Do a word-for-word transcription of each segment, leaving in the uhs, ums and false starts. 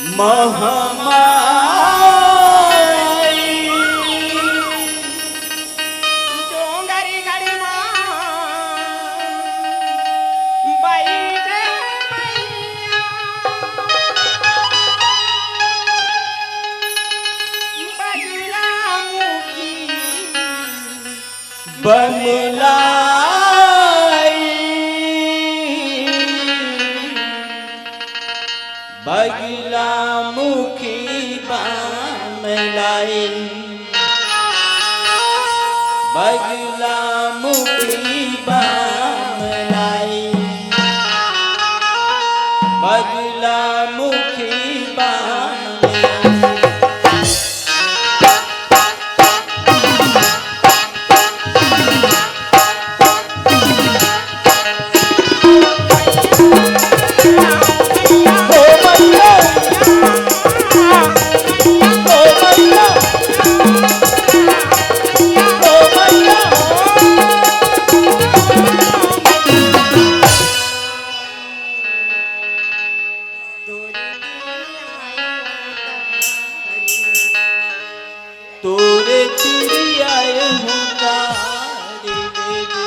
महमाई। डोंगरी गढ़ी मा बइठे मइया, बगला मुखी बमलाई, बगला मुखी बमलाई, बगला मुखी बमलाई, बगला मुखी बमलाई। तोरे तिरिया ए हुंकारे बेबे।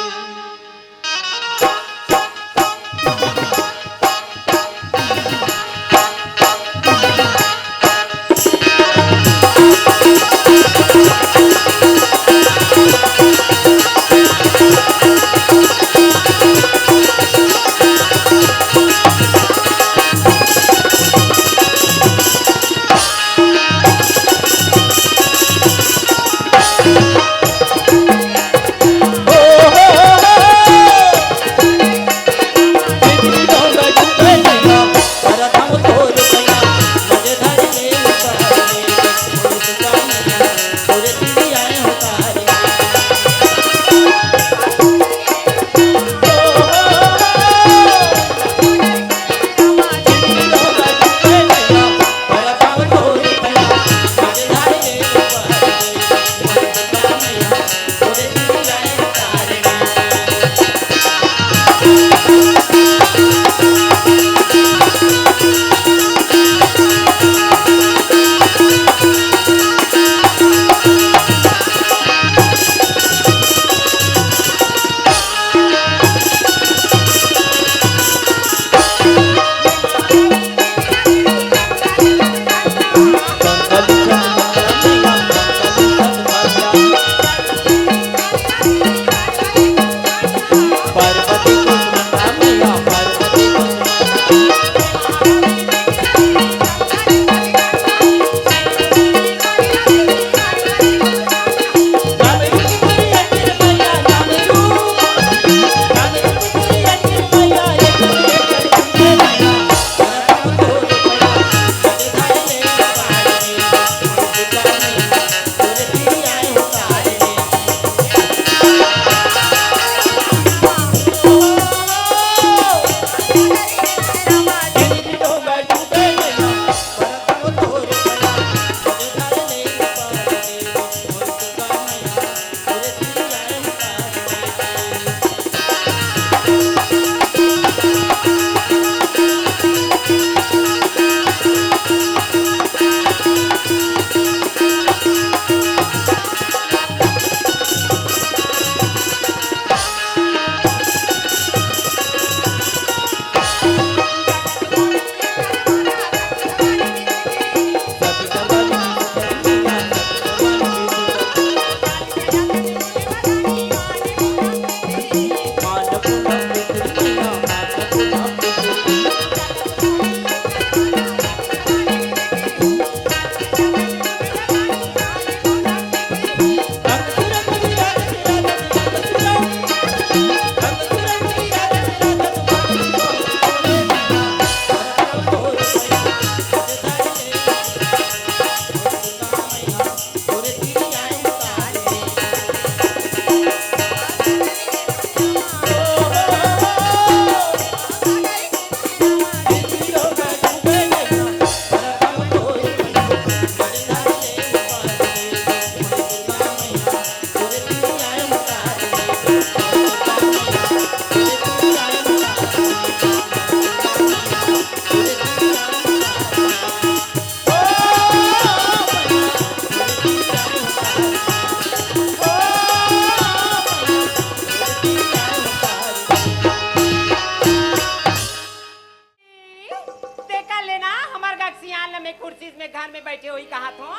लेना, हमर गक सियान ल मैं कुर्सी में घर में बैठे होही कहाथों।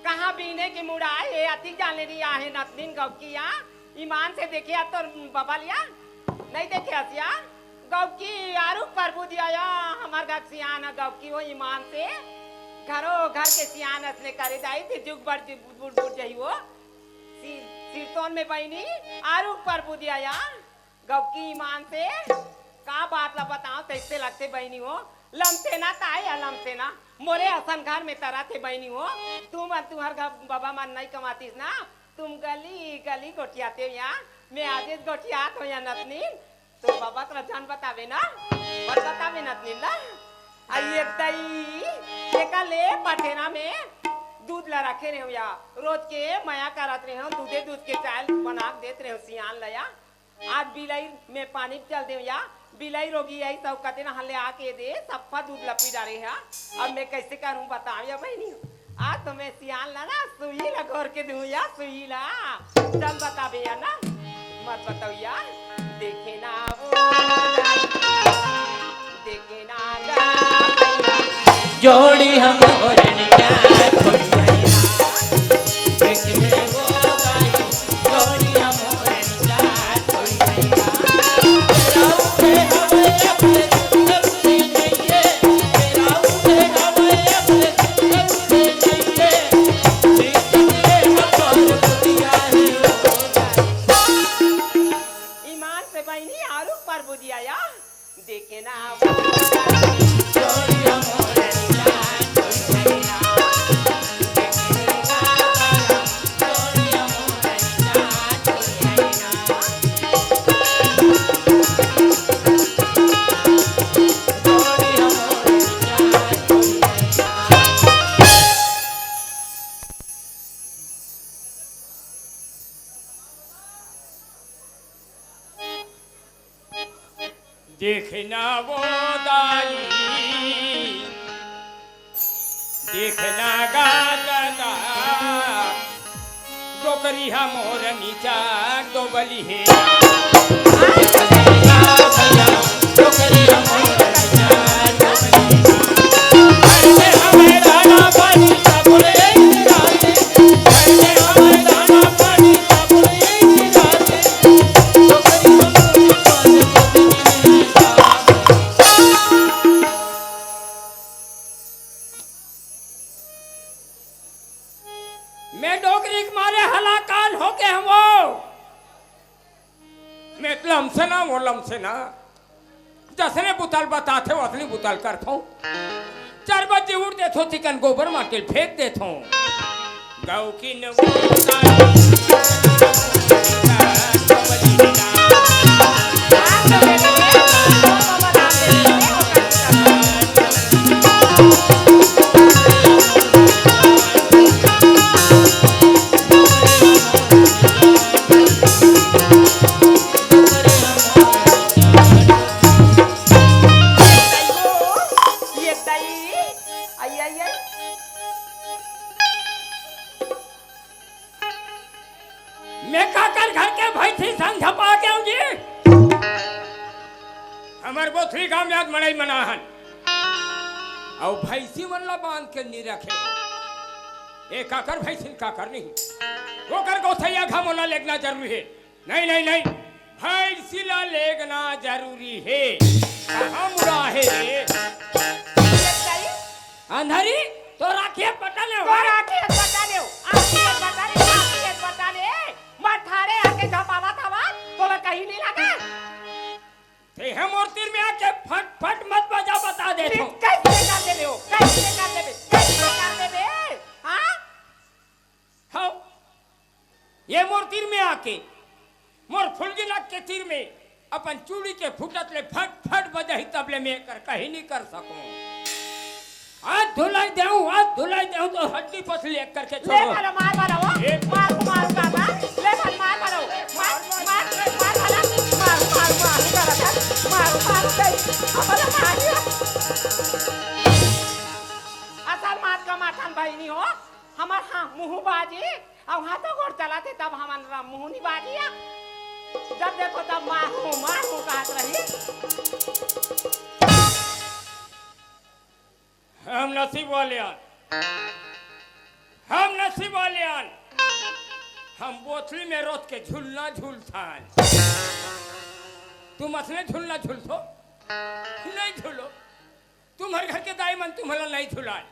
कहाँ बीने के मुड़ा हे, अतिक जान ले रही आहे नतनिन गौकी या। ईमान से देखे या तोर बबा ल या, नहीं देखे हस या। गौकी आरु प्रभु दिया या, हमर गक सियान ह गौकी हो ईमान से। घरो घर के सियान असने करे दाई थी, जुग बड़ जुग बुड़ बुड़ जही हो। सिर-, सिरतोन में बहिनी, आरु प्रभु दिया या। गौकी ईमान से का बात ला बताओ, तैसे लगते बहिनी हो। लमसेना ताय या लमसेना, मोरे असन घर में तरत हे बहिनी हो। तुमन तुहर घर बबा मन नहीं कमातीस ना, तुम गली गली गोठियाते हो या। मैं आजेच गोठियात हो या नतनिन, तो बबा तोला जान बतावे ना, मत बतावे नतनिन ला। आई एक दई, एका ले पठेना में दूध ला रखे रहे हो या, रोज के मया करत रहे हो, दूधे दूध के चाय बना के देत रहे हो सियान ला या। आज बिलाई में पानी चल देव या, बिलाई रोगी आई सब कते ना हल्ले आके दे, सफ्फा दूध लपी डारे हा। अब मैं कैसे करूं बताओ या बहिनी, आज तो मैं सियान ला ना सुई ला घोर के दूं या, सुई ला। चल बतावे या ना, मत बताओ या। देखे ना वो, देखे ना गा। जोड़ी हम और निकाल खोई ना। देखे वो गाई, जोड़ी हम और निकाल खोई ना। ईमान से बहिनी आरु प्रभु दिया या। देखे ना वो देखना वो दाई, देखना गा दादा, डोकरी हा मोर नीचा डोबली हे। मैं डोकरी के मारे हलाकान होके हवों। मैं लमसेना, वो लमसेना। जसने बुता ल बताथे, वसने बुता ल करथों। चार बजे उठ देथों, तिकन गोबर माटी ल फेंक देथों। गौ की न वो ये दाई, आई, आई, आई। मैं काकर घर के भैंसी संग झपा के आऊं जी? हमर बोथरी गांव में आज मड़ई मनाहन। अउ भैंसी मन ला बांध के नी रखे हो। ए काकर भैंसिन काकर नहीं। ओकर गोसैया घा मोला लेगना जरूरी हे। नहीं, नहीं, नहीं। भैंसी ला लेगना जरूरी हे। कहाँ मुड़ा हे रे? अंधारी, तो राखी पटा ले, तो राखी पटा ले, आखी पटा ले, आखी पटा ले। मैं थारे आके झपावत हवा, तोला कहीं नहीं लगा। ते है मोर तीर में आके फट फट मत बजा, बता दे तो। कैसे कर देबे हो? कैसे कर देबे? कैसे कर देबे? हाँ? हाँ। ये मोर तीर में आके, मोर फुलगी नक के तीर में अपन चूड़ी के फुटत ले फट फट बजही, तब ले मैं एकर कहीं नहीं कर सकूं। आज धुलाई देहूं, आज धुलाई देहूं तो हड्डी पसली एक करके ले छोड़ो। भला मार भला हो। ए मार मार बाबा। ले भला मार भला हो। मार, मार, मार भला। मार, मार, मार, मार, मार, मार, दे। अब भला मार दिया। असल मात का माथन बहिनी हो। हमर हाँ मुँह बाजी। अउ हाथों गोड़ चलाथे तब हमन ला मुँह नी बाजी या। जब देखो तब मार हूँ, मार हूँ कहत रही। हम नसीब वाले आन, हम नसीब वाले आन, हम बोतली में रोत के झूलना झूलथन। तुम असने झूलना झूलथो? नहीं झूलो। तुम्हर घर के दाई मन तुम्हला नहीं झुलाए।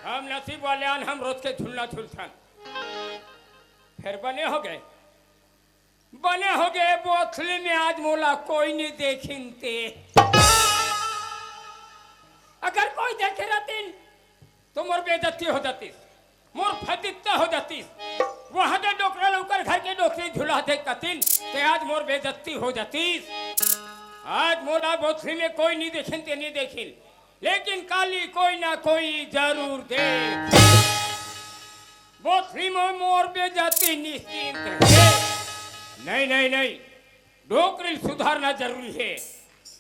हम नसीब वाले आन, हम रोत के झूलना झूलथन। फिर बने हो गए, बने हो गए बोतली में, आज मोला कोई नहीं देखिन ते। अगर कोई देखे रहतिन तो मोर बेइज्जती हो जातिस, मोर फतित्ता हो जातिस। वहां दे डोकरा लौकर घर के डोकरी झुला दे कतिन ते आज मोर बेइज्जती हो जातिस। आज मोला बोतली में कोई नहीं देखिन ते नहीं देखिन, लेकिन काली कोई ना कोई जरूर दे। बोतली में मोर बेइज्जती निश्चिंत हे। नहीं, नहीं, नहीं, डोकरी सुधारना जरूरी हे।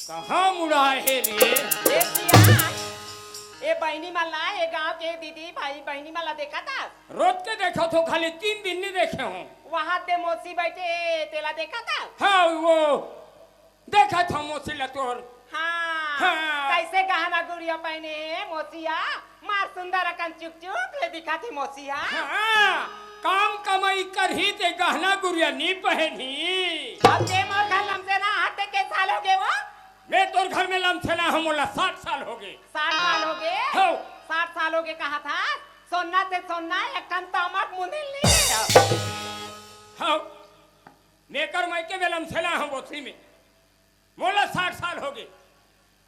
कहाँ मुड़ा हे रे? ए सियान, ए बहिनी मन ला, ए गांव के दीदी भाई बहिनी मन ला देखत हस? रोज के देखत हों, खाली तीन दिन नहीं देखे हों। वहां ते मौसी बैठे, तेला देखत हस? हाँ, वो देखत हों मौसी ला तोर। हाँ, हाँ। कैसे गहना गुरिया पहने हे मौसिया? मार सुंदर अकन चुक चुक ले दिखत हे मौसिया। हाँ, काम कमाई करही ते गहना गुरिया नी पहनही। अब ते मोर घर लमसेना हटे के साल हो गे वो? मैं तोर घर में लमसेना हूँ, मोला साठ साल हो गे। साठ साल हो गे? हो। साठ साल हो गे कहा था, सोना ते सोना, एक ठन तामक मुंदिल नहीं ले। हो। मेकर मायके में लमसेना हूँ बोतली में। मोला साठ साल हो गे।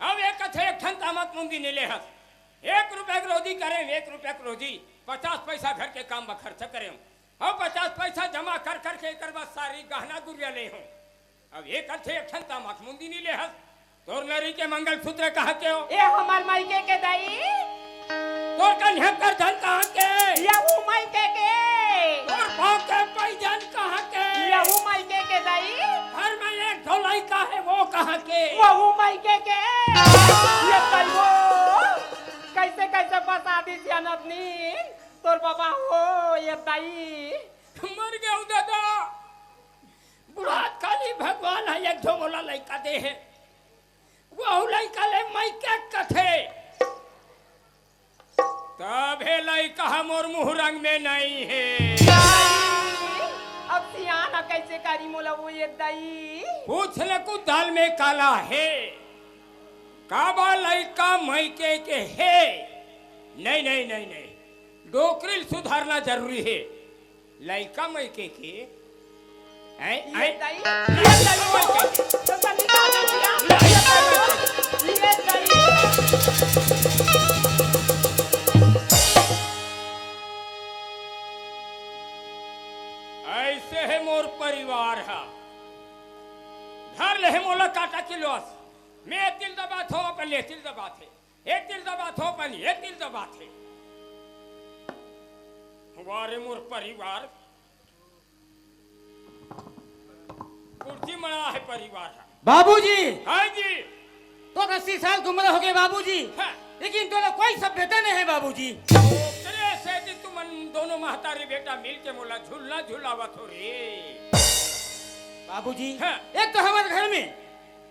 अब एक कथे एक ठन तामक मुंदी नहीं ले हस। एक रुपया के रोजी करे, एक रुपया के रोजी, पचास पैसा घर के काम में खर्चा करे। अब पचास पैसा जमा कर करके एकर बाद सारी गहना गुरिया ले हूँ। अब एक कथे एक ठन तामक मुंदी नहीं ले हस। तोर नरी के मंगलसूत्र कहाँ के हो? ए हमर मायके के दाई। तोर कन्हक करधन कहाँ के? यहू मायके के। तोर पाँव के पैजन कहाँ के? यहू मायके के दाई। घर में एक ठो लइका हे, वो कहाँ के? वहू मायके के। ये दाई वो, कैसे कैसे फंसा दिस या नदनीन तोर बाबा हो, ये दाई। मर गया दादा। बुढ़ात काली भगवान ह एक ठो मोला लइका दे हे। वहू लइका ले मायके कथे। तब हे लइका ह मोर मुँह रंग में नहीं हे। अब सियान ह कैसे करी मोला वो ये दाई? पूछ ले कुदाल में काला हे। काबर लइका मायके के हे? नहीं, नहीं, नहीं, नहीं। डोकरी ल सुधारना जरूरी हे। लइका मायके के, हैं, ये हैं? दाई, ये दाई, ये दाई, ये दाई। ऐसे हे मोर परिवार ह। धर ले हे मोला काटा किलोस। मैं तिल दबात हों, अपन ले तिल दबात हे। ए तिल दबात हों, अपन ए तिल दबात हे। वाह रे मोर परिवार। कुर्सी मड़ा हे परिवार ह। बाबूजी! हाँ जी। तो अस्सी साल के उम्र हो गए बाबूजी। हाँ। लेकिन तोला कोई सभ्यता नहीं हे बाबूजी। ओकरे सेती तुमन दोनों महतारी बेटा मिल के मोला झुलना झुलावत हो रे। बाबूजी, हाँ। एक तो हमर घर में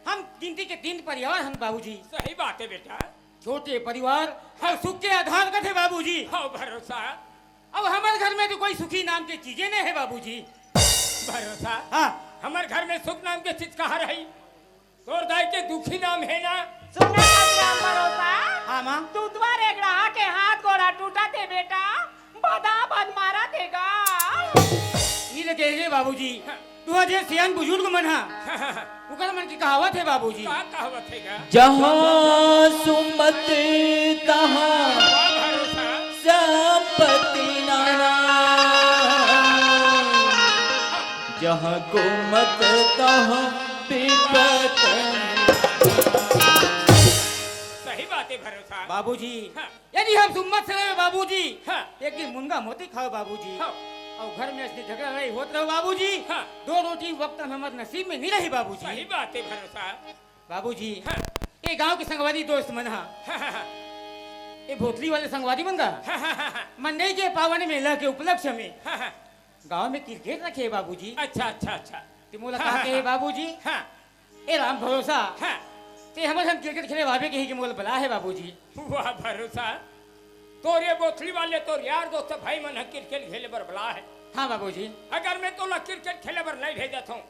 हम गिनती के तीन परिवार हन बाबूजी। सही बात हे बेटा। छोटे परिवार अउ सुख के आधार कथे बाबूजी। हव भरोसा। अब हमर घर में तो कोई सुखी नाम के चीजे नहीं हे बाबूजी। भरोसा। हाँ। हमर घर में सुख नाम के चीज कहाँ रही? तोर दाई के दुखी नाम हे ना? सुना राम भरोसा। हाँ माँ। तू तुआ रेगड़ा के हाथ गोड़ा टूटा थे बेटा, बदा बद मारा थे गा। ई ले कह रे बाबूजी। हाँ। तू अजे सियान बुजुर्ग मन हा। उकर मन की कहावत हे बाबूजी। का कहावत हे गा? जहाँ सुमत तहाँ वाह भरोसा। संपत्ति नाना, जहाँ गुमत तहाँ विपत। सही बात हे भरोसा। बाबूजी, हाँ। यदि हम सुमत से रहे बाबूजी, हाँ। एक दिन मुनगा मोती खाओ बाबूजी। हाँ। अउ घर में असली झगड़ा लड़ाई होत रहो बाबूजी। हाँ। दो रोटी वक्तन हमर नसीब में नहीं रही बाबूजी। सही बात हे भरोसा। बाबूजी, हाँ। ये गांव के संगवारी दोस्त मन हा। हाँ, हाँ, हाँ। ये भोतली वाले संगवारी मन का हाँ, हाँ, हाँ, हाँ। मंडई के पावन मेला के उपलक्ष्य में हाँ, हाँ। गांव में क्रिकेट रखे हे बाबूजी। अच्छा, अच्छा, अच्छा। ते मोला हाँ, का हाँ, कहे हाँ। बाबूजी? हाँ। ए राम भरोसा, हाँ। ते हमर संग क्रिकेट खेले आबे कहिके मोला बलाय हे बाबूजी। वाह भरोसा, तोर ये बोतली वाले तोर यार दोस्त भाई मन ह क्रिकेट खेले बर बलाय हे। हाँ बाबूजी। अगर मैं तोला क्रिकेट खेले बर नहीं भेजत हूँ,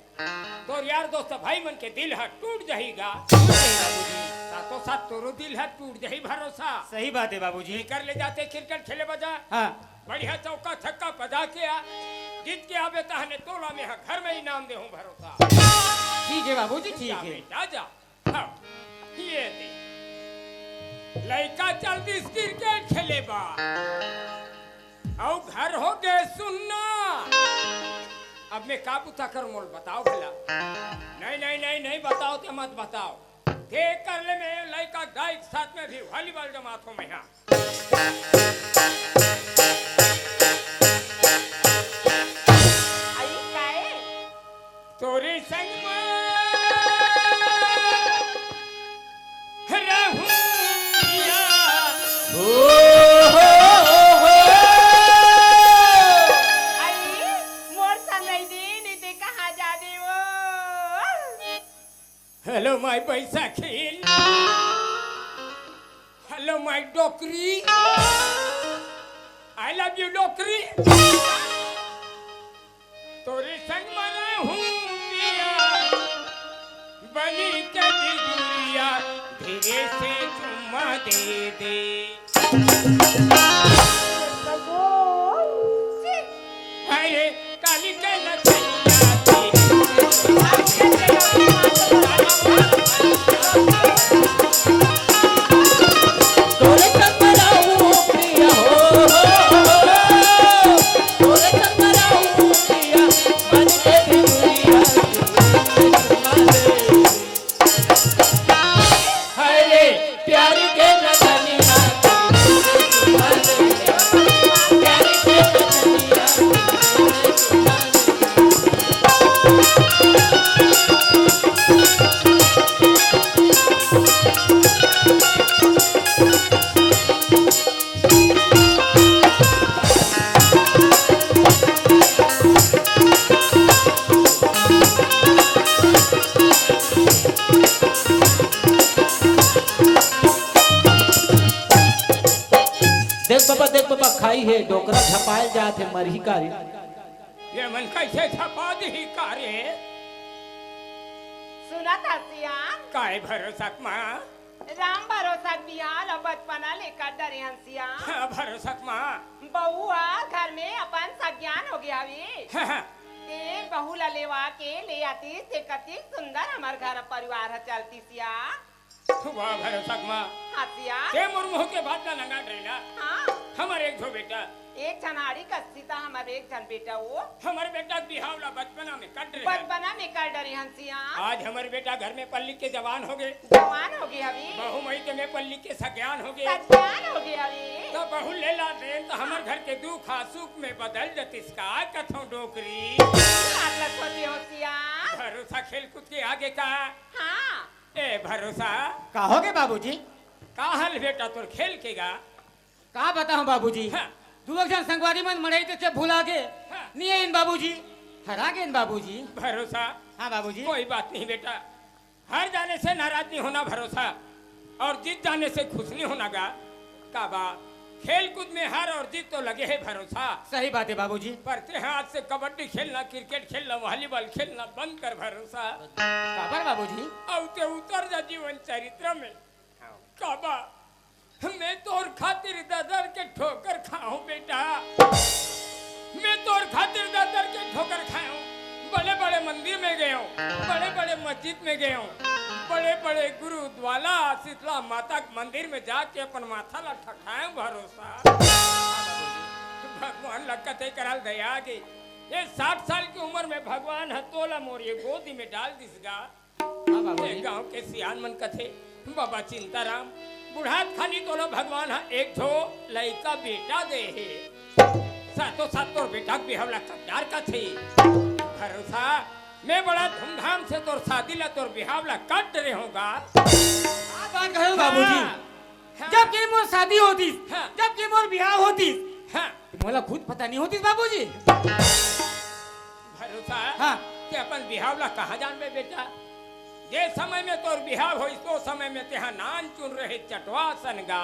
तोर यार दोस्त भाई मन के दिल ह टूट जाही गा। टूट जाही बाबूजी। साथों साथ तोरो दिल ह टूट जाही भरोसा। सही बात हे बाबूजी। कर ले जाते क्रिकेट खेले बर जा। हाँ। बढ़िया चौका छक्का बजा के आ, जीत के आबे तहने तोला मैं ह घर में इनाम देहूँ भरोसा। ठीक हे बाबूजी, ठीक हे। बेटा जा। हाँ, ये दे। लइका चल दिस क्रिकेट खेले बर। अउ घर हो गे सुन्ना। अब मैं का बुता करूं मोला बताव भला। नहीं, नहीं, नहीं, नहीं बताव, ते मत बताव। ते कर ले, मैं लइका दाई के साथ में भी वॉलीबॉल जमात हूं मैं हा। आई काए? तोरे संग मा रहूं या। हो, हो, हो, हो। आई, मोर संग नहीं दे, नहीं ते कहाँ जा दे वो? Hello my Baisakhi. Hello my डोकरी। I love you डोकरी। तोरे संग मा रहूं पिया, बनी के बिजुरिया, धीरे से चुम्मा दे दे। अरे काली के नचनिया तेरी। तोरे संग रहूं पिया हो, हो, हो, हो। तोरे संग रहूं पिया, बन के बिजुरिया, हरे प्यार के नचनिया, प्यार के नचनिया। देख बाबा, देख बाबा, खाई हे डोकरा, झपाए जात हे, मरही का रे। ये मन कैसे झपा दिही का रे? सुनत हस सियान? काय भरोसा मा? राम भरोसा के बिहाव ला बचपना ले कर डरे हन सियान। हाँ, भरोसा मा। बहू हा घर में अपन सज्ञान हो गया हवे। हाँ, हाँ। ते बहू ला लेवा के ले आतीस, ते कतिक सुंदर हमर घर परिवार ह चलती सियान। वाह भरोसा मा। हाँ सियान। ते मोर मुंह के बात ला नंगा डरे ना। हाँ। हमर एक झो बेटा। एक झन आड़ी कस्सी त हमर एक झन बेटा वो। हमर बेटा के बिहाव ला बचपना में कर डरे हन। बचपना में कर डरे हन सियान। आज हमर बेटा घर में पल्ली के जवान हो गे। जवान हो गे हवे। बहू मई के में पल्ली के सज्ञान हो गे। सज्ञान हो गे हवे। त बहू ले ला देन त हमर घर के दुख हा सुख में बदल जतिस का कथों डोकरी। बात ला सोचे हो सियान। भरोसा खेल कूद के आगे का। हाँ। ए भरोसा। का हो गे बाबूजी? का हाल बेटा तोर खेल के गा? का बताऊं बाबूजी? हाँ। दू एक झन संगवारी मन मड़ई ते भुला गे। हाँ। नी आइन बाबूजी, हरा गेन बाबूजी। भरोसा। हाँ बाबूजी। कोई बात नहीं बेटा, हार जाने से नाराज नहीं होना भरोसा, और जीत जाने से खुश नहीं होना गा। का बा, खेल कूद में हार और जीत तो लगे हे भरोसा। सही बात हे बाबूजी। पर ते हा आज से कबड्डी खेलना, क्रिकेट खेलना, वॉलीबॉल खेलना बंद कर भरोसा। काबर बाबूजी? अउ ते उतर जा जीवन चरित्र में। का बा, मैं तोर खातिर दर दर के ठोकर खाहूं बेटा। मैं तोर खातिर दर दर के ठोकर खाहूं। बड़े बड़े मंदिर में गेंव, बड़े बड़े मस्जिद में गेंव, बड़े बड़े गुरुद्वारा शीतला माता के मंदिर में जाके अपन माथा ला ठठाएंव भरोसा। भगवान ला कते करा ल दया आगे। ये साठ साल की उमर में भगवान ह तोला मोर ये गोदी में डाल दिस गा। हाँ बाबूजी। ये गांव के सियान मन कथे, बाबा चिंताराम, बुढ़ात खानी तोला भगवान ह एक झो लइका बेटा दे हे। साथों साथ तोर बेटा के बिहाव ला कद्दार कथे। भरोसा, मैं बड़ा धूमधाम से तोर शादी ला, तोर बिहाव ला कट रहे होगा। का बात कहे हो बाबूजी? हाँ। हाँ। जब के मोर शादी होतिस, हाँ। जब के मोर बिहाव होतिस, हाँ। मोला खुद पता नहीं होतिस बाबूजी। भरोसा, हाँ। ते अपन बिहाव ला कहाँ जानबे बेटा? जे समय में तोर बिहाव होइस, ओ समय में तेहा नान चुन रहे चटवा सन गा।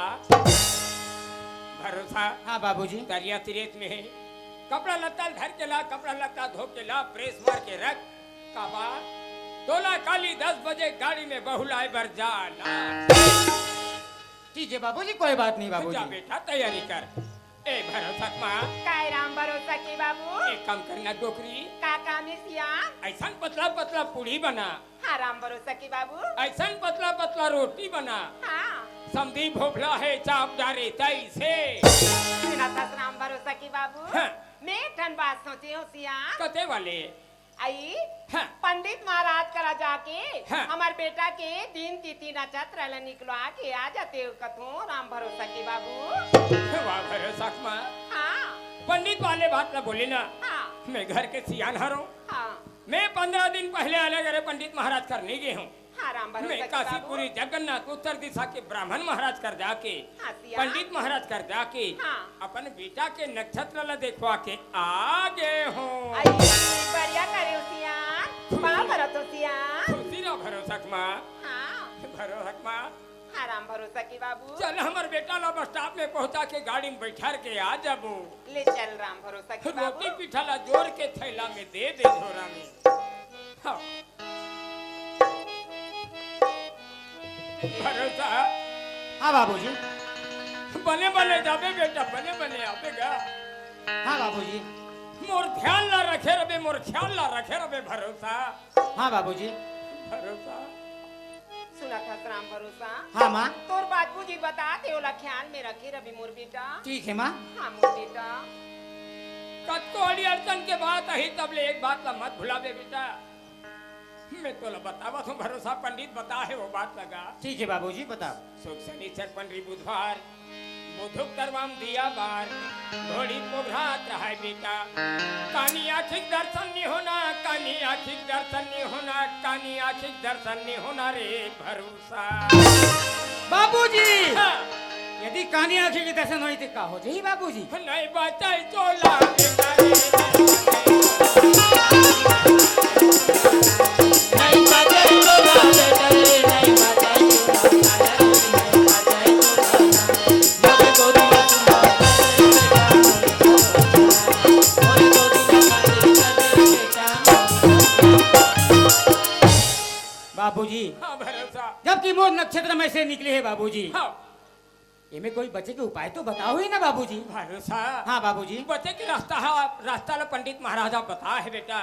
भरोसा। हाँ बाबूजी। तरिया तिरेत में हे, कपड़ा लत्ता धर के ला, कपड़ा लत्ता धो के ला, प्रेस मार के रख। काबर? तोला काली दस बजे गाड़ी में बहू लाए बर जाना। ठीक है बाबूजी, कोई बात नहीं बाबूजी। जा बेटा, तैयारी कर। ए भरोसा के माँ। काय राम भरोसा के बाबू? एक काम करना डोकरी। का काम हे सियान? अइसन पतला पतला पूड़ी बना। हाँ राम भरोसा के बाबू। अइसन पतला पतला रोटी बना। हाँ। समधी भोभला हे चाप डारे तइसे। सुनत हस राम भरोसा के बाबू। हाँ। मैं एक ठन बात सोचे हँव सियान। कते वाले? अई, हाँ। पंडित महाराज करा जाके हाँ। हमर बेटा के दिन तिथि नक्षत्र ल निकलवा के आ जातेव कथों राम भरोसा के बाबू। वाह भरोसा के माँ। हाँ। पंडित वाले बात ला बोले ना। हाँ। मैं घर के सियान हरों। हाँ। मैं पंद्रह दिन पहले अलग अरे पंडित महाराज कर नहीं गए हूँ। हाँ, राम भरोसा मैं के बाबू। काशीपुरी जगन्नाथ उत्तर दिशा के ब्राह्मण महाराज कर जाके, हाँ, सिया। पंडित महाराज कर जाके, हाँ। अपन बेटा के नक्षत्र ला देखवा के आ गए हूँ। आई, बढ़िया करे हो सिया। खुशी। पाँव परत हँव सिया। खुशी रह भरोसा के माँ। हाँ। भरोसा के माँ। हाँ, राम भरोसा के बाबू। चल हमर बेटा ला बस स्टॉप में पहुँचा के गाड़ी में बैठार के आ जाबो। ले चल राम भरोसा के बाबू। रोटी पीठा ला जोर के थैला में दे दे झोरा में। हाँ। भरोसा। हाँ बाबूजी। बने बने जाबे बेटा, बने बने आबे गा। हाँ बाबूजी। मोर ध्यान ला रखे रबे, मोर ख्याल ला रखे रबे भरोसा। हाँ बाबूजी। भरोसा। सुनत हस राम भरोसा? हाँ माँ। तोर बाबूजी बतात हे, ओला ख्याल में रखे रबे मोर बेटा। ठीक है माँ। हाँ मोर बेटा। कतको अड़ी अड़चन के बात आही तब ले एक बात ला मत भुलाबे बेटा। मैं तोला बतावत हूँ भरोसा, पंडित बताहे वो बात ला गा। ठीक है बाबूजी, बताओ। सुख शनिचर पंडरी बुधवार, बुधुक तरवाम दिया बार, घोड़ी पोघरात रहय बेटा। कानी आँखिक दर्शन नी होना, कानी आँखिक दर्शन नी होना, कानी आँखिक दर्शन नी होना रे भरोसा। बाबूजी, हाँ। यदि कानी आँखी के दर्शन होई त का हो जाही बाबूजी? नहीं बचाई चोला बेटा रे, नहीं बचाई चोला। बाबूजी, हाँ भरोसा। जबकि मोर नक्षत्र में से निकले हे बाबूजी, हाँ। एमे कोई बचे के उपाय तो बताओ ही ना बाबूजी। भरोसा। हाँ बाबूजी। बचे के रास्ता हा, रास्ता ला पंडित महाराज हा बताहे बेटा।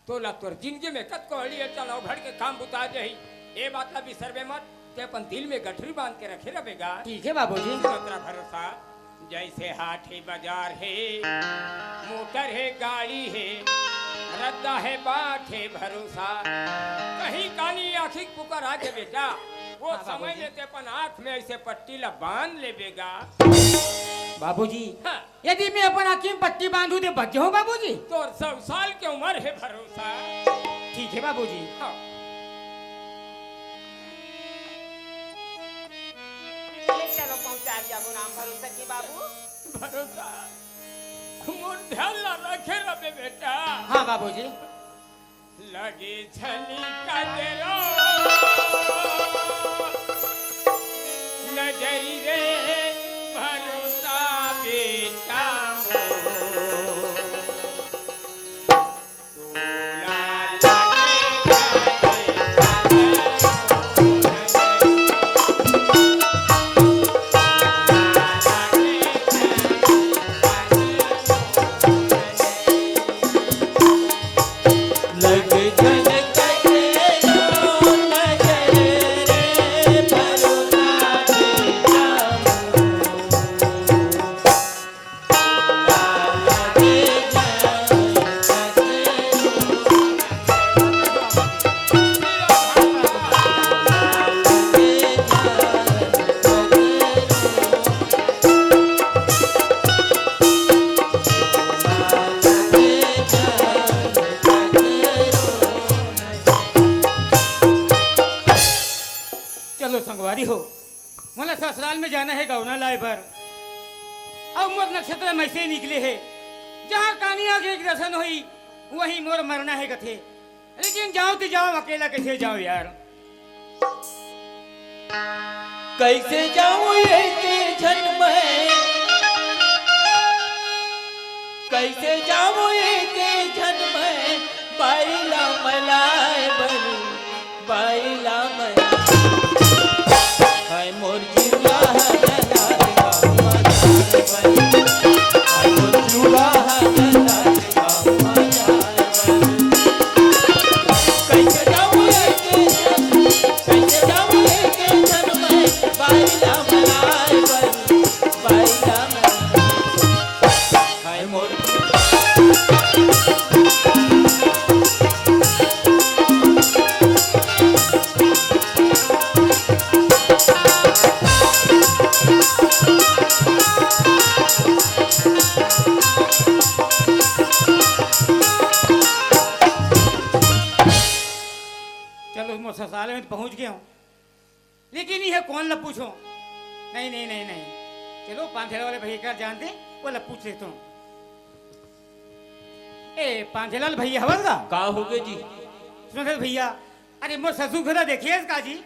तोला तोर जिंदगी में कतको अड़ी अड़चन अवघड़ के काम बुता जाही। ए बात ला बिसरबे मत, ते अपन दिल में गठरी बांध के रखे रबे गा। ठीक है बाबूजी। सुनत रह भरोसा, जैसे हाट हे बाजार हे, मोटर हे गाड़ी हे, रद्दा हे बाट हे भरोसा, कहीं कानी आँखी के पुकार आगे बेटा, वो हाँ, समय बाबूजी। में ते अपन आँख में ऐसे पट्टी ला बांध लेबे गा। बाबूजी, हाँ। यदि मैं अपन आँखी में पट्टी बांधूं त बच जाहूं बाबूजी? तोर सौ साल के उमर हे भरोसा। ठीक है बाबूजी। हाँ। ले चलो पहुंचा दिया वो राम भरोसा के बाबू। भरोसा, मोर ध्यान ला रखे रबे बेटा। हाँ बाबूजी। लगे झनी कजरो नजरी रे भरोसा बेटा मोर। तोला लगे चलो संगवारी हो, मोला ससुराल में जाना हे गौना लाए बर। अउ मोर नक्षत्र में से निकले हे, जहाँ कानी आँखी के दर्शन होई, वहीं मोर मरना हे कथे। लेकिन जाओ तो जाओ, अकेला कैसे जाओ यार? कैसे जाऊं एके झन मैं, कैसे जाऊं एके झन मैं, बाई ला मलाए बर, बाई ला मलाए। हाय मोर जीवा हा जला दे बाबू मलाए बर, हाय मोर जीवा हा जला दे बाबू मलाए बर। कैसे जाऊं एके झन, कैसे जाऊं एके झन मैं, बाई ला मलाए बर, बाई ला मलाए। हाय मोर। चलो, मोर ससुराल में पहुंच गया हूँ, लेकिन ये कौन ला पूछो? नहीं, नहीं, नहीं, नहीं, चलो, पांथेला वाले भैया का जानते, वो ला पूछ लेता हूँ। ए, पांथेलाल भैया हवल का? का होगे जी? सुनो थे भैया, अरे, मोर ससुर घरा देखिए का जी?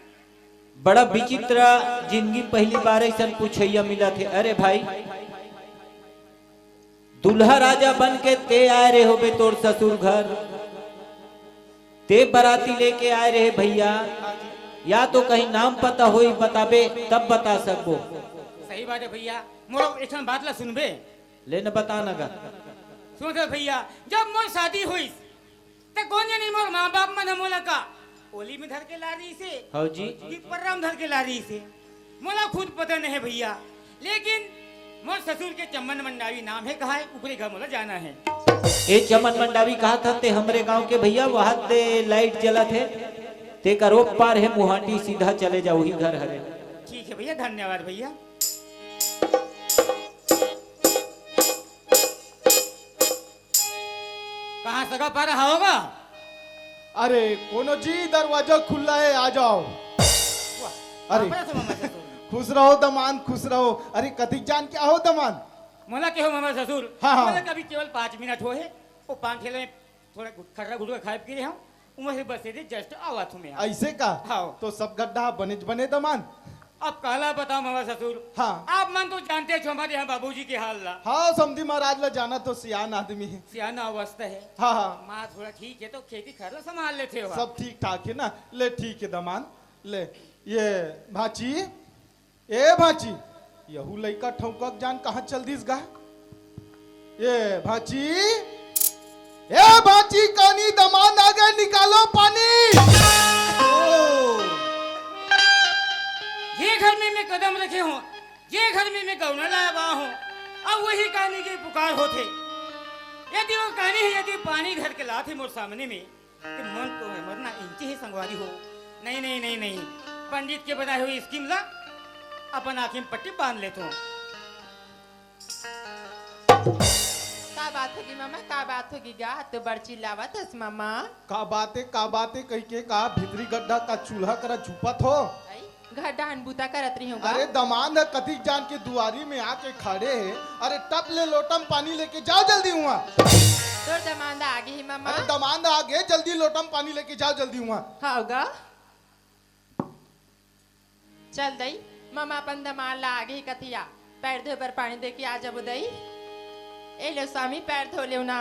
बड़ा विचित्र जिंदगी, पहली बार ऐसा पूछैया मिला थे। अरे भाई, दूल्हा राजा बन के ते आए रहे होबे तोर ससुर घर, ते बराती लेके आए रहे भैया, या तो कहीं नाम पता होई बताबे तब बता सकबो। सही बात है भैया, मोर एक ठन बात ला सुनबे। ले न बता न गा। सुन रे भैया, जब मोर शादी होइस, त कोन जनी मोर माँ बाप मन ह मोला का ओली में धर के ला रही से, हव जी। कि पर्रा में धर के ला रही से, मोला खुद पता नहीं है भैया। लेकिन मोर ससुर के चमन मंडावी नाम है, कहा है, ऊपरे घर मोला जाना है। ए चमन मंडावी कहा था ते हमरे गांव के भैया, वहां ते लाइट जलत है, ते करो पार है मुहाटी, सीधा चले जाओ, वही घर हरे। ठीक है भैया, धन्यवाद भैया। कहाँ सगा पारा होगा? अरे कोनो जी, दरवाजा खुला है, आ जाओ। वाह, अरे। बाप रे, मामा ससुर। खुश रहो दमान, खुश रहो। अरे कतिक जान के आहो दमान? मोला के हो मामा ससुर? हाँ, हाँ। मोला कभी केवल पाँच मिनट हो है, वो पान ठेले में थोड़ा गुट-, खर्रा गुटका खाए पी रहे हूँ, उमर से बस ये just आवत हूँ मैं। ऐसे का? हाँ। तो सब गड्ढा बने बने दमान? अब काला बताओ मामा ससुर। हाँ। आप मन तो जानते हो हमारे यहाँ बाबूजी के हाल ला। हाँ, समधी महाराज ला जाना तो सियान आदमी है। सियान अवस्था है। हाँ, हाँ। माँ थोड़ा ठीक है तो खेती खर्रा संभाल लेते हो आप। सब ठीक ठाक है ना? ले ठीक है दमान। ले, ये भांची, ए भांची, यहू लइका ठौंकक जान कहाँ चल दिस गा? ए भांची, ए भांची, कानी दमान आगे, निकालो पानी। ओ। ये घर में मैं कदम रखे हूँ, ये घर में मैं गौना लाया हुआ हूँ, अब वही कानी की पुकार होथे। यदि वो कानी है, यदि पानी धर के लाथे मोर सामने में, ते मन तो है मरना इंची ही संगवारी हो। नहीं, नहीं, नहीं, नहीं, पंडित के बनाए हुए स्कीम ला अपन आँखी में पट्टी बांध लेथों। का बात होगी मामा, का बात होगी गा? तो बड़ चिल्लावत हस मामा। का बात है, का बात है कही के का भीतरी गड्ढा का चूल्हा करा झुपत हो? आई, घर डहन बूता करत रही हूँ गा। अरे दमांद ह कतिक जान के दुआरी में आके खड़े है। अरे टप ले लोटम पानी लेके जाओ जल्दी हुआ। तोर दमांद आगे ही मामा। अरे दमांद आगे, जल्दी लोटम पानी लेके जाओ जल्दी हुआ। हाँ गा। चल दई, मामा अपन दमांद ला आगे ही कथिया। पैर धोए बर पानी दे के आ जाबो दई। ए लो स्वामी, पैर धो लेव ना।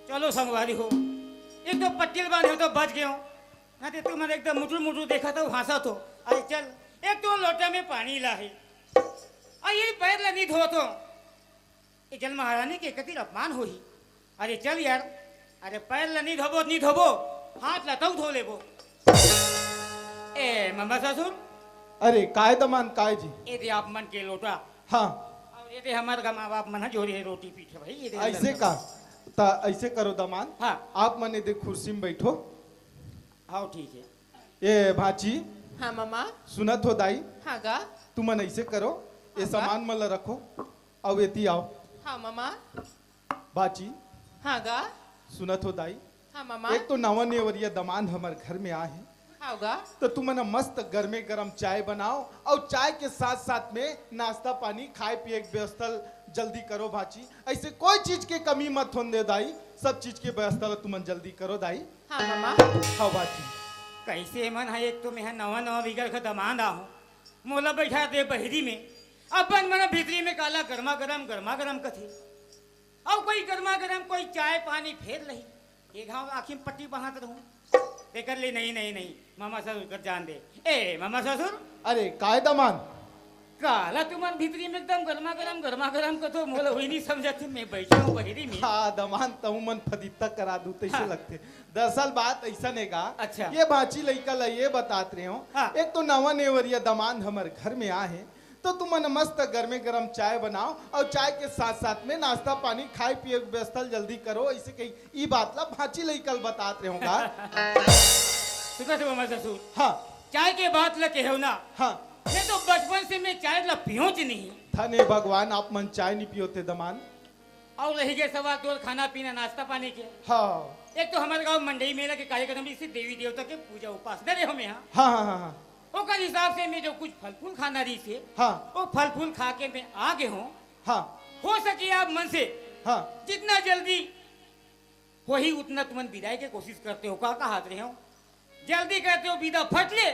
चलो संगवारी हो, एक तो पट्टी ल बांधे हो तो बच गए हो, ना ते तुमन एकदम मुटुर मुटुर देखत हो, हंसत हो। अरे चल, एक तो लोटा में पानी ला है, अउ ये पैर ला नहीं धोत हो। ए जल महारानी के कतिर अपमान होही। अरे चल यार, अरे पैर ला नहीं धोबो, नहीं धोबो, हाथ ला तऊ धो लेबो। ए ममा ससुर। अरे काय दमान, काय जी? ए दे आप मन के लोटा। हाँ। अउ ए दे हमर गा माँ बाप मन ह जोरे हे रोटी पीठे भाई, ए दे ऐसे अंदर का? त ऐसे करो दमान। हाँ। आप मन ए दे कुर्सी में बैठो। हाँ, ठीक है। ए भांची। हाँ ममा। सुनत हो दाई? हाँ गा। तुमन ऐसे करो, ए हाँ गा। सामान मन ला रखो, अउ एती आओ। हाँ ममा। भांची। हाँ गा। सुनत हो दाई? हाँ ममा। एक तो नवा नेवरिया दमांद हमर घर में आए हे, हाव गा। तो तुमन ह मस्त गरमे गरम चाय बनाव अउ चाय के साथ साथ में नाश्ता पानी, खाए पिए के व्यवस्था जल्दी करो भांची। ऐसे कोई चीज के कमी मत होन दे दाई, सब चीज के व्यवस्था ला तुमन जल्दी करो दाई। हाँ मामा। हाँ भांची। कैसे मन है, एक तो मैं नवा नवा बिगड़ के दमांद आहूं, मोला बैठा दे बहिरी में, अपन मन भीतरी में काला गरमा गरम गरमा गरम कथे। अउ कोई गरमा गरम कोई चाय पानी फेर लही, ये घाव आँखी में पट्टी बांधत रहूं। तेकर ले नहीं, नहीं, नहीं, मामा ससुर कर जान दे। ए मामा ससुर। अरे काय दमांद? काला तुमन भीतरी में एकदम गरमा गरम गरमा गरम कथो, मोला वही नहीं समझत हे, मैं बैठा हूँ बहिरी में। हाँ दमांद, तहु मन फदित्ता करा दू तैसे हाँ। लगथे। दरअसल बात ऐसा ने गा। अच्छा। ये भांची लइका ला ये बतात रहे हो। हाँ। एक तो नवा नेवरिया दमांद हमर घर में आए हैं, तो तुमन मस्त गरमे गरम चाय बनाव अउ चाय के साथ साथ में नाश्ता पानी, खाए पिए के व्यवस्था जल्दी करो। ऐसे कही ई बात ला भांची लइका ल बतात रहे हो गा। सुनत हो मामा ससुर? हाँ। चाय के बात ला कहेव ना। हाँ। मैं तो बचपन से मैं चाय ला पियोच नहीं। धन हे भगवान, आप मन चाय नहीं पियोते दमांद। अउ रही गे सवाल तोर खाना पीना, नाश्ता पानी के। हाँ। एक तो हमर गांव मंडई मेला के कार्यक्रम रहिसे, देवी देवता के पूजा उपासना रहे हो मैं, हाँ। हाँ, हाँ, हाँ, हाँ। ओकर हिसाब से मैं जो कुछ फल फूल खाना रहिसे, हाँ। वो फल फूल खा के मैं आ गे हूँ। हाँ। हो सके आप मन से हाँ। जितना जल्दी होही उतना तुमन बिदाई के कोशिश करते हो, का कहत रहे हो? जल्दी करते हो, बिदा फट ले,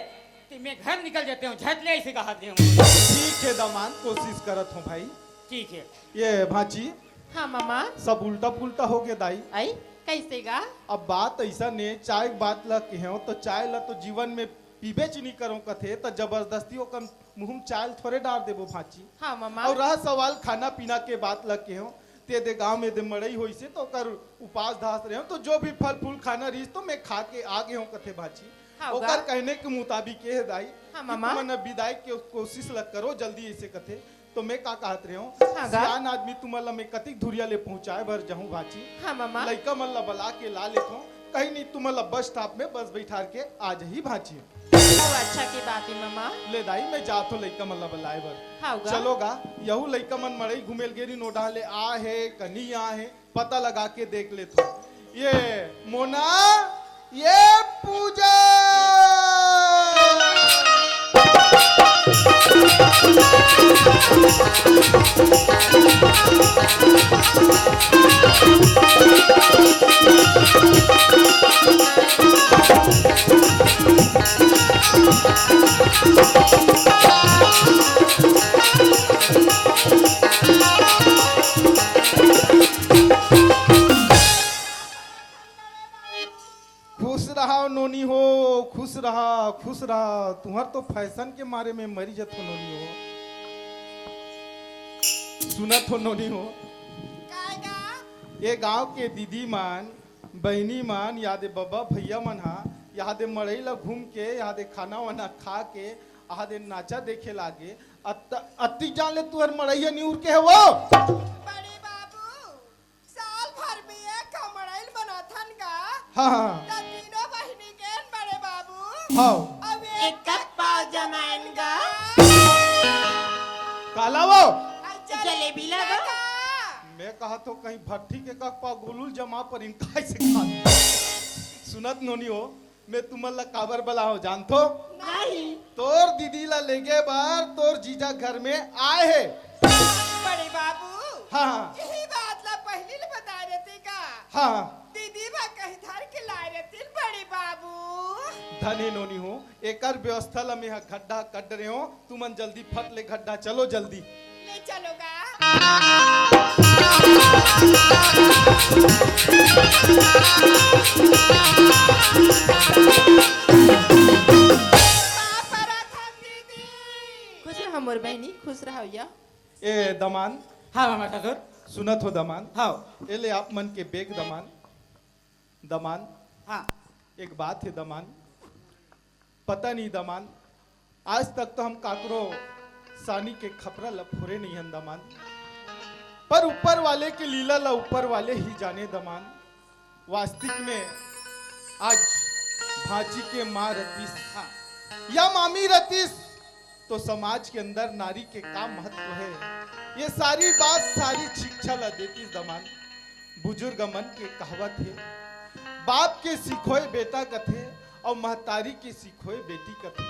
तो मैं घर निकल जाते हूँ, झट ले, ऐसे कहत रहे हो। ठीक है दमांद, कोशिश करत हूँ भाई। ठीक है। ये भांची, हाँ मामा। सब उल्टा पुल्टा हो गया दाई। आई, कैसे गा? अब बात ऐसा ने, चाय के बात ला कहेव, तो चाय ला तो जीवन में पीबेच नहीं करो कथे, तो जबरदस्ती ओकर मुंह में चाय थोड़े डार देबो भांची। हाँ मामा। अउ रहा सवाल खाना पीना के बात ला कहेव, ते दे गांव में दे मड़ई होइसे तो ओकर उपास धास रहे हो, तो जो भी फल फूल खाना रहिस तो मैं खा के आ गे हूँ कथे भांची। हाँ ओकर गा। कहने के मुताबिक ये है दाई हाँ कि मामा। तुमन अब बिदाई के कोशिश ला करो जल्दी, ऐसे कथे। तो मैं का कहत रहे हूँ, हाँ गा। सियान आदमी तुमन ला मैं कतिक धुरिया ले पहुँचाए बर जाहूँ भांची। हाँ मामा। लइका मन ला बला के ला लेथों, कहीं नहीं तुमन ला बस स्टॉप में बस बैठार के आ जाही भांची। बहुत अच्छा की बात है मामा। ले दाई, मैं जात हो लइका मन ला बलाए बर। हाँ गा। चलो गा, यहू लइका मन मड़ई घूमेल गेरी नोडा ले आ है कनी आ है, पता लगा के देख लेथो। ये मोना, ये पूजा। खुश रहा नोनी हो, खुश रहा, खुश रहा। तुहर तो फैशन के मारे में मरी जत हो नोनी हो। सुनत हो नोनी हो। काय गा? ये गांव के दीदी मन, बहिनी मन, या दे बबा भैया मन हा, या दे मड़ई ला घूम के, या दे खाना वाना खा के, या दे नाचा देखे लागे। अत-, अति जान ले तुहर मड़ई हा निउर के हे वो। बड़े बाबू, साल भर में एक मड़ई ल बनाथन गा। हाँ, हाँ। त तीनों बहिनी के बड़े बाबू। हाँ। अब एक एक पाव जमाइन गा। काला वो? जलेबी ला गा। मैं कहा तो कहीं भट्ठी के का पाव गोलुल जमा पर इनका से खा। सुनत नोनी हो, मैं तुमन ला काबर बलाओ जानथो? नहीं। तोर दीदी ला लेगे बर तोर जीजा घर में आए हे। बड़े बाबू, हाँ, हाँ। यही बात ला पहली ले बता देते का? हाँ, हाँ। दीदी बा कहीं धर के लाए रहती बड़े बाबू। धनी नोनी हो, एकर व्यवस्था ला मैं ह गड्ढा कड रहे हो, तुमन जल्दी फट ले गड्ढा चलो जल्दी। ले चलो गा। पाँव परत हन दीदी। खुश रहा मोर बहनी, खुश रहा भैया। ए दमांद। हाँ मामा ससुर। सुनत हो दमांद? हाँ। ए ले आप मन के बेग दमांद। दमांद। हाँ। एक बात हे दमांद। पता नहीं दमांद, आज तक तो हम काकरो सानी के खपरा ल फोरे नहीं हन दमांद, पर ऊपर वाले के लीला ल ऊपर वाले ही जाने दमांद। वास्तविक में आज भांची के माँ रतीस हाँ। या मामी रतीस तो समाज के अंदर नारी के का महत्व हे, ये सारी बात सारी शिक्षा ल देतीस दमांद। बुजुर्ग मन के कहावत हे, बाप के सिखोय बेटा कथे, अउ महतारी के सिखोए बेटी कथे।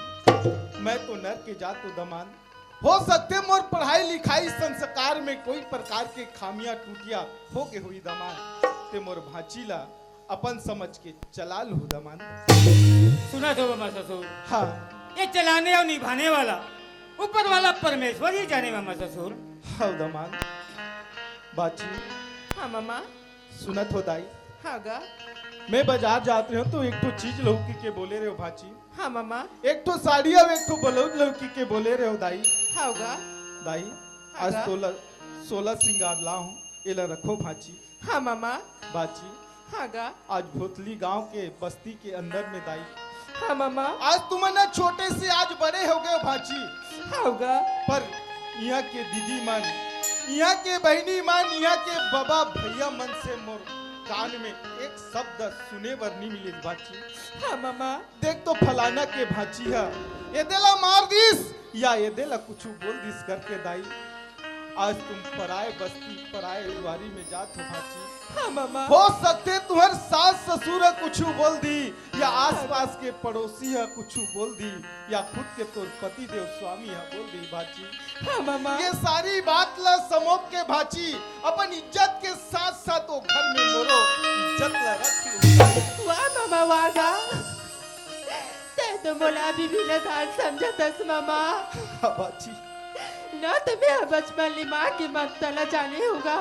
मैं तो नर के जात हो दमांद। हो सकथे मोर पढ़ाई लिखाई संस्कार में कोई प्रकार के खामियां टूटिया हो गे होही दमांद। ते मोर भांची ला अपन समझ के चला लू दमांद। सुनत हो मामा ससुर? हाँ। ये चलाने अउ निभाने वाला ऊपर वाला परमेश्वर ही जाने मामा ससुर। हाँ दमांद। बाची। हाँ मामा। सुनत हो दाई? हाँ गा। मैं बाजार जात रहेंव तो एक ठो चीज लउकी के बोले रहेंव भांची। हाँ मामा। एक ठो साड़ी अउ एक ठो ब्लाउज लउकी के बोले रहेंव दाई। हाँ गा। दाई, हाँ आज गा। तोला सोला सिंगार लाहूं, एला रखो भांची। हाँ मामा। बाची। हाँ गा। आज भोतली गांव के बस्ती के अंदर में दाई। हाँ मामा। आज तुमन ना छोटे से आज बड़े हो गए हो भांची। हाँ गा। पर इहाँ के दीदी मन, इहाँ के बहिनी मन, इहाँ के बबा भैया मन से मोर कान में एक शब्द सुने बर नी मिलिस भांची। हाँ मामा। देख तो फलाना के भांची ह, एदे ला मार दिस या एदे ला कुछु बोल दिस करके दाई। आज तुम पराए बस्ती, पराए दुआरी में जात हो भांची। हाँ मामा। हो सकथे तुहर सास ससुर ह कुछु बोल दी या आसपास के पड़ोसी ह कुछु बोल दी या खुद के तोर पति देव स्वामी ह बोल दी भांची। हाँ मामा। ये सारी बात ला समोक के भांची, अपन इज्जत के साथ साथ वो घर में मोरो इज्जत ला रख लू। वाह मामा, वाह गा। तैं तो मोला अभी भी नादान समझत हस मामा। हाँ भांची। ना तो मैं बचपन ले माँ के ममता ला जाने हों गा।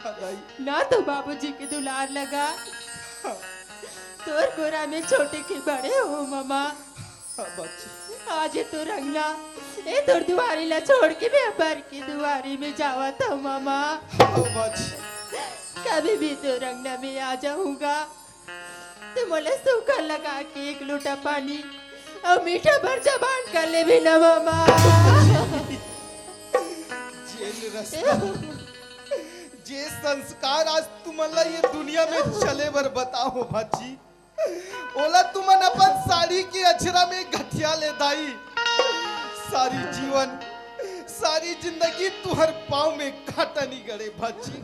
हाँ दाई। ना तो बाबूजी के दुलार ला गा। हाँ। तोर गोरा में छोटे के बड़े हों मामा। हाँ भांची। आज ये तोर अंगना, ये तोर दुआरी ला छोड़ के मैं अपर के दुआरी में जावत हों मामा। हाँ भांची। कभी भी तोर अंगना में आ जाहूं गा। ते मोला सूखा लगा के एक लोटा पानी अउ मीठा भर जबान कर लेबे ना मामा। जेन रस्ता, जे संस्कार आज तुमन ला ये दुनिया में चले बर बताओ भांची, ओला तुमन अपन साड़ी के अछरा में गठिया ले दाई। सारी जीवन, सारी जिंदगी तुहर पाँव में कांटा नी गड़े भांची।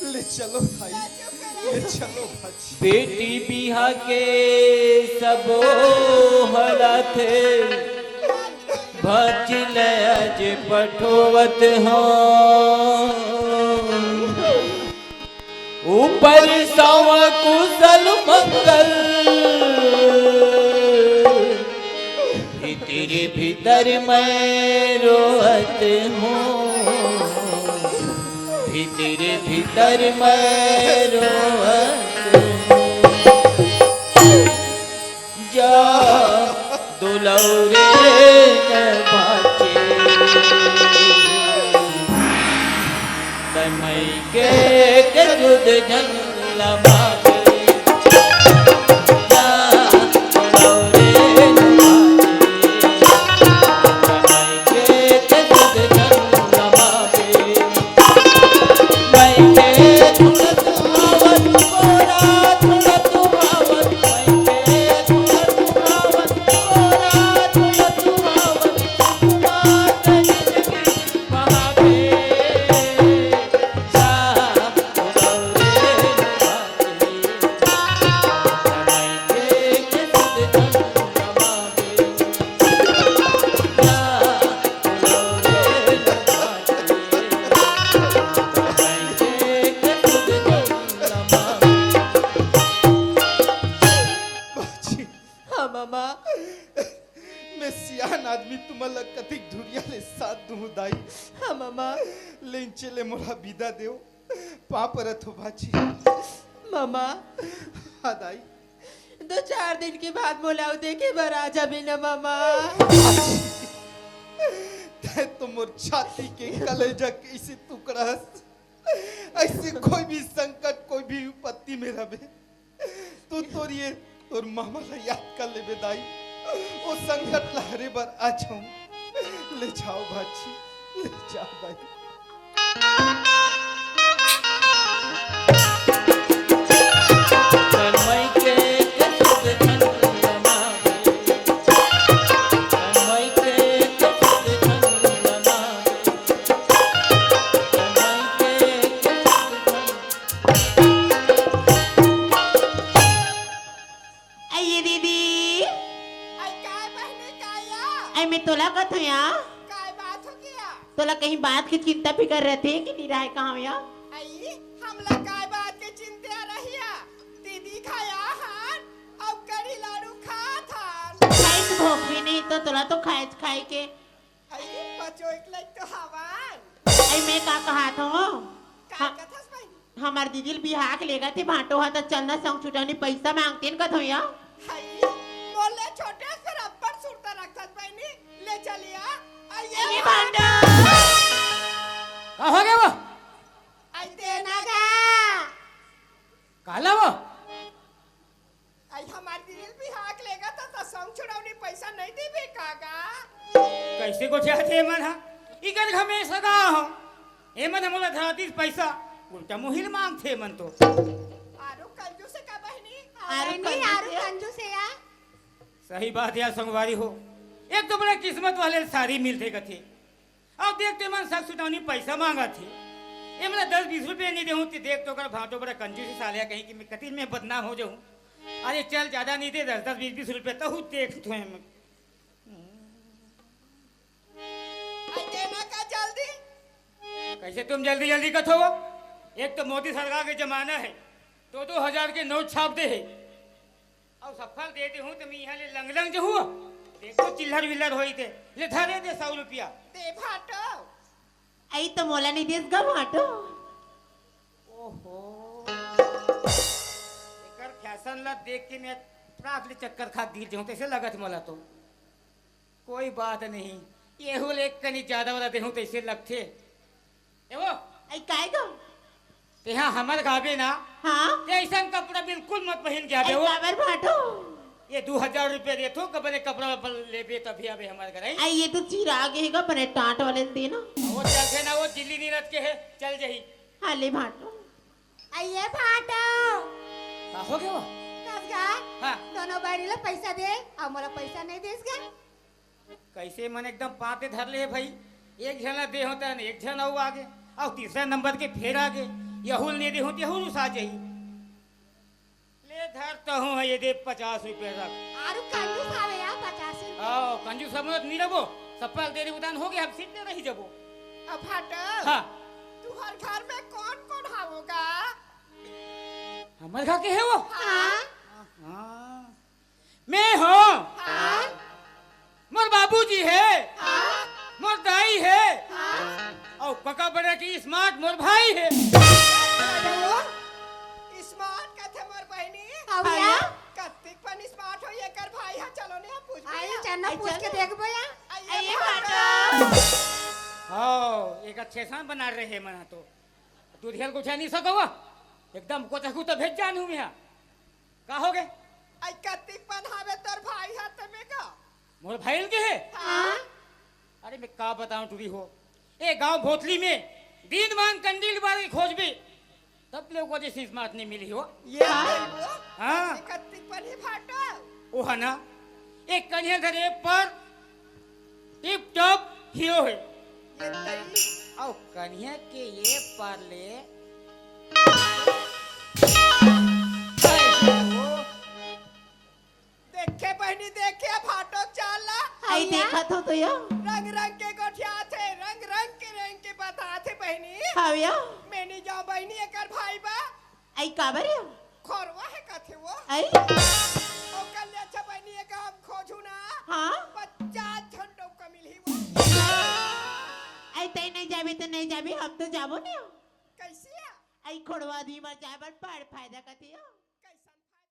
ले चलो भाई, ले चलो भांची। बेटी बिहा के सबो हलाथे, भांची ल आज पठोवत हों। ऊपर सावा कुशल मंगल, भीतरी भीतर मैं रोवत हों, भीतरी भीतर मैं रोवत हों। जा दुलौरे न बाचे, तमई के के जुद जन लमावे। जा दुलौरे न बाचे, तमई के के जुद जन लमावे। हाँ मामा। मैं सियान आदमी, तुमन ला कतिक ढुरिया ले साथ दूँ दाई। हाँ मामा। लेकिन चले मोला बिदा देव, पाँव परत हों भांची। मामा। हाँ दाई। दो चार दिन के बाद मोला अउ देखे बर आ जाबे ना मामा। तैं तो मोर छाती के कलेजा के अइसे टुकड़ा हस। अइसे कोई भी संकट, कोई भी विपत्ति में रहबे, तू तोर ये, तोर मामा ला याद कर लेबे दाई। ओ संकट ला हरे बर आ जाहूँ। ले जाव भांची, ले जाव दाई। ये दीदी। आई काय बहिनी, काय या? आई मैं तोला कथों या। काय बात हो गया? तोला कहीं बात के चिंता फिकर रहथे कि नहीं रहे कहाँ या? आई, हमला काय बात के चिंता रहिया? दीदी खाया हन, अउ कढ़ी लाडू खात हन। खाए के भूख भी नहीं तो तोला तो खाए खाए के। आई, पचोइक लग तो हवन। आई मैं का कहात हों? का हाँ। कथस बहिनी? हमर दीदी ल बिहा के लेगथे भांटो ह, त चलना संग छुटौनी पइसा मांगतेन कथों या। हई, मोर ले छोटे से अब्बड़ सुरता रखथस बहिनी, ले चलिया। अइए ए भांटो। भांटो। का हो गे वो? अइ देना गा। काला वो? अइ हमर दीदी ल बिहा के लेगथे त संग छुटौनी पइसा नइ देबे का गा? कइसे गोठियाथे एमन ह? इकर घर में सगा हो। एमन ह मोला धरा दिस पइसा, उल्टा मोहिल मांगथे एमन तो। आरू कंजूस हे का बहिनी? आरू अरे नहीं, कंजूस आरू हे। कंजूस हे यार। सही बात हे यार संगवारी हो, एक तो बड़ा किस्मत वाले ल सारी मिलथे कथे, अउ देख तो एमन संग छुटौनी पइसा मांगथे। एमन ला दस बीस रुपया नइ देहूं, ते देख तो ओकर भांटो बड़ा कंजूस हे साले, कहीं कि मैं कति में बदनाम हो जाहूं। अरे चल, जादा नइ दे, दस दस बीस बीस रुपया तहूं देख तो एमन। अइ देना का जल्दी। कइसे तुम जल्दी जल्दी कथो वो? एक तो मोदी सरकार के जमाना हे, दो दो हजार के नोट छाप दे हे, अउ सफल दे देहूं त मैं इहां ले लंग लंग जहूं। देखो चिल्लर विल्लर होई ते, ले धरे दे सौ रुपया। दे भांटो। अइ तो मोला नइ देस गा भांटो। ओहो, एकर फैशन ला देख के मैं ट्रक ले चक्कर खा गिर जाहूं तइसे लगत मोला तो। कोई बात नहीं, एहू ले एक कनी जादा वाला देहूं तइसे लगथे। ए वो, अइ काय गो? तेहा हमर गाबे ना, हाँ? ते अइसन कपड़ा बिल्कुल मत पहिन के आबे अइ वो। काबर भांटो? ये दू हजार रुपया देथों, कबरे कपड़ा वपड़ा लेबे तभी आबे हमर घर, अइ? अइ ये तो चिरा गे हे गा, बने टांट वाले ल देना। वो चलथे ना, वो जिल्ली नीरज के हे, चल जही। हाँ, ले भांटो। अइ ये भांटो। का हो गे वो? कस गा? हाँ। दोनों बहिनी ल पइसा दे, अउ मोला पइसा नइ देस गा। कइसे मन एकदम पाते धर ले हे भई, एक झन ला देहूं त एक झन अउ आगे, अउ तीसरा नंबर के फेर आगे, एहू ल नइ देहूं त एहू रुसा जही। ले धर तहूं ह, ये दे पचास रुपया रख। आरू कंजूस हवे यार, पचास रुपया। आओ, कंजूस समझत नइ रहिबो, सफल दे दे उदान हो गे, हम सीट में रही जबो। अब हट। हाँ। तुहर घर में कौन कौन हवो गा? हमर घर के हे वो? हाँ। हाँ। मैं हों। हाँ। मोर बाबूजी हे। हाँ। मोर दाई हे। हाँ। अउ कका बड़े के smart मोर भाई हे। अरे, smart कथे मोर बहिनी। हाँ भैया। कत्तिक पन smart हो एकर भाई हा, चलो ने पूछ आई भैया। चन्ना आई पूछ के चल। देख भैया। आई आई ये भाटो। भाटो। हाँ, एक अच्छे सान बना रहे हैं मना तो। दूध हेल को उठा नहीं सको वो। एकदम को चखू तो भेज जानू मैं। का हो गे? आई कत्तिक पन हावे तोर भाई हा ते में का? मोर भाई के हे? हाँ। अरे मैं का बताऊं टूरी हो, ए गांव भोतली में दिन मान कंडील बार के खोजबे, तब ले ओकर जैसी smart नहीं मिली हो। ये हाँ। भाई वो? हाँ। आई कत्तिक पन हे भाटो? ओ है ना, एक कन्या धरे पर टिप टॉप हीरो हे। ये तई। अउ कन्या के ये पार ले। देखे बहिनी, देखे भाटो चाल ला। आई भैया। देखत हो तो यो। रंग रंग के गोठियाथे, रंग रंग के, रंग के बताथे बहिनी। हाँ भैया। मैं नहीं जाओ बहिनी, एकर भाई बा। आई काबर यो? खोरवा हे कथे वो। आई? ओकर ले अच्छा बहिनी, एक हम खोजू ना। हाँ? पचास झन डौका मिलही वो। आई तई नहीं जाबे तो नहीं जाबे, हम तो जाबो नहीं। कैसे? आई खोरवा दी मर जाए बर बड़ फायदा कथे यो।